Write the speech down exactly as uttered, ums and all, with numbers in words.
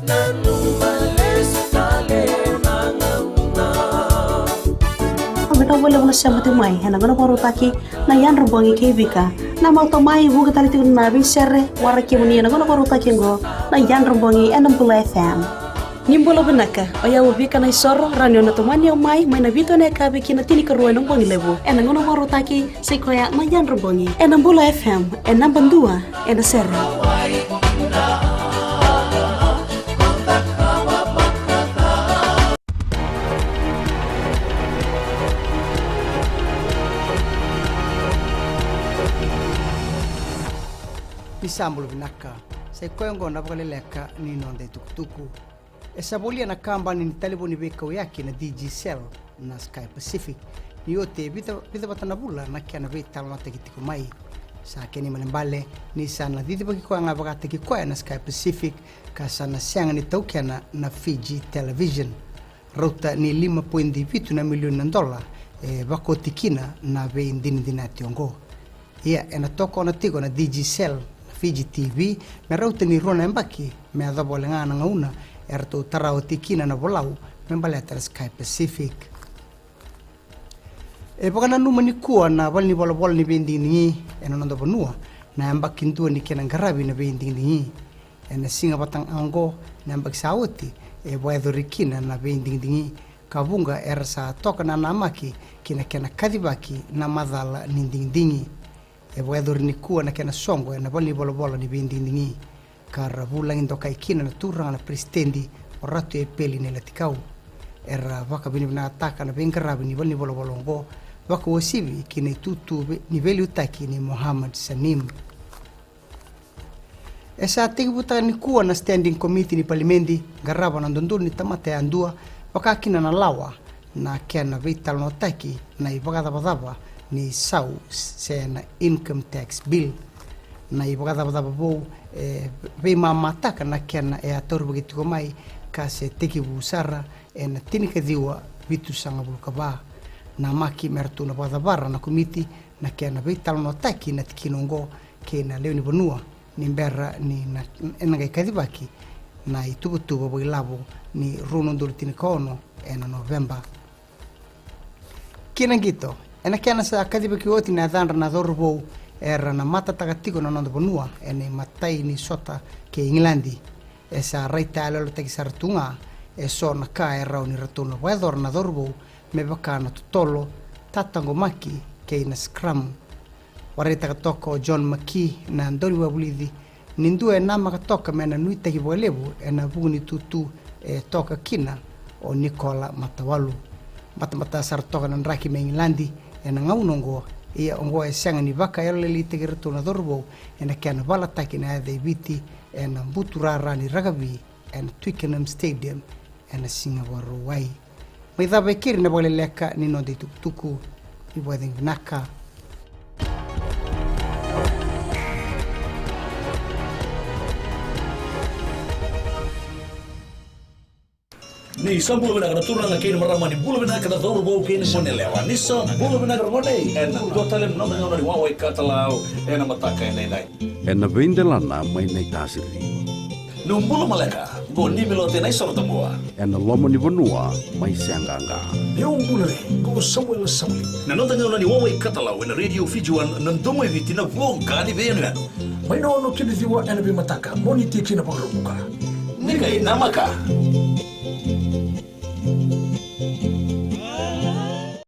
Au via tau vale vula sema tu mai ena gauna vakarautaki na Yadra Bogi kei Vika. Na mau tau mai vuka tale tiko na veisere waraki kemuni ena gauna vakarautaki oqo na Yadra Bogi ena Bula F M. Ni bula vinaka, o yau o Vika Naisoro, rawa ni o na tomani au mai mai na vitu ena yakavi ki na tinikarua ena bogi levu ena gauna vakarautaki. Sa i koya na Yadra Bogi ena Bula F M, e naba dua ena sere. Ni sa bula vinaka, sa i koya oqo na vakaleleka ni noda itukutuku. E sa volia na kabani ni talevoni veikauyaki na Digicel na Sky Pacific ni oti e vica, vica vata na vula na kena veitalanoataki tiko mai. Sa kena ibalebale ni sa na cicivaki koya ga vakataki koya na Sky Pacific, ka sa na sega ni taukena na Fiji Television. Rauta ni lima poidi vitu na milioni na dola e vakaoti kina na veidinadinati oqo. Ia, ena tokona tiko na Digicel na Fiji T V me rauta ni rua na yabaki, me yacova wale ga na gauna e ratou tara oti kina na volau me baleta na Sky Pacific. E vakananuma nikua na valenivolavola ni veidigidigi ena noda vanua na yabaki dua ni kena qaravi na veidigidigi. Ena siga vata ga oqo na yabaki sa oti, e vakayacori kina na veidigidigi, ka vuqa era sa toka na namaki ki na kena kacivaki na macala ni digidigi. E vakayacori nikua na kena soqo ena valenivolavola ni veidigidigi, ka ra vulagi dokai kina na turaga na peresitedi, o Ratu Epeli Nailatikau. Era vakavinavinakataka na veiqaravi ni valenivolavola oqo, vakauasivi ki na itutu ve-, ni veiliutaki nei Mohammed Saneem. E sa tekivutaka nikua na Standing Committee ni Palimedi qarava na dodonu ni tamata yadua, vaka kina na lawa, na kena veitalanoataki na ivakacavacava ni sau se na income tax bill. Na ivakacavacava vou e veimamataka na kena e a taurivaki tiko mai, ka se tekivu sara ena tinikaciwa vitusagavulu ka va. Namaki me ratou na vakacavara na komiti na kena veitalanoataki na tikina oqo kei na lewe ni vanua, ni bera ni na, ena qai kacivaki na ituvatuva vakailavo ni rua na udolu tinikaono ena Noveba. Kina qito, ena kena sa kacivaki oti na yacadra na cauravou era na matataka tiko na noda vanua ena imatai ni sota kei Igiladi. E sa raitayaloyalotaki sara tu ga eso na ka e rawa ni ratou na vakayacora na cauravou, me vaka na totolo, tataqomaki kei na scrum. Vakaraitaka toka o John McKee na dauniveivakavulici ni dua e namaka toka me na nuitaki vakalevu ena vuku ni tutu e toka kina o Nikola Matawalu. Batabata sara toka na draki mai Igiladi ena gauna oqo, ia oqo e sega ni vakayalolailaitaki iratou na cauravou ena kena valataki na yaca i Viti ena buturara ni rakavi ena Twickenham Stadium ena Siga Vakarauwai. Mai cava e keri na vakaleleka ni noda itukutuku. Ni vakacegu vinaka. Ni sa bula vinaka na turaga kei na marama, ni bula vinaka na cauravou kei na goneyalewa. Ni sa bula vinaka na gone, ena dua tale na noda gauna ni wawa i katalau ena mataka edaidai. Ena veidelana mai Naitasiri. Niu bula maleka, qo Nimilote Naisoro Tabua. Ena loma ni vanua mai Seaqaqa. Niu bula re, qo Samuela Sauli. Na noda gauna ni wawa i katalau ena Radio Fiji One, na domo i Viti, na voqa ni veiyanuyanu. Mai na ono ki na ciwa ena veimataka, Moniti ki na Vakaraubuka. Ni qai namaka.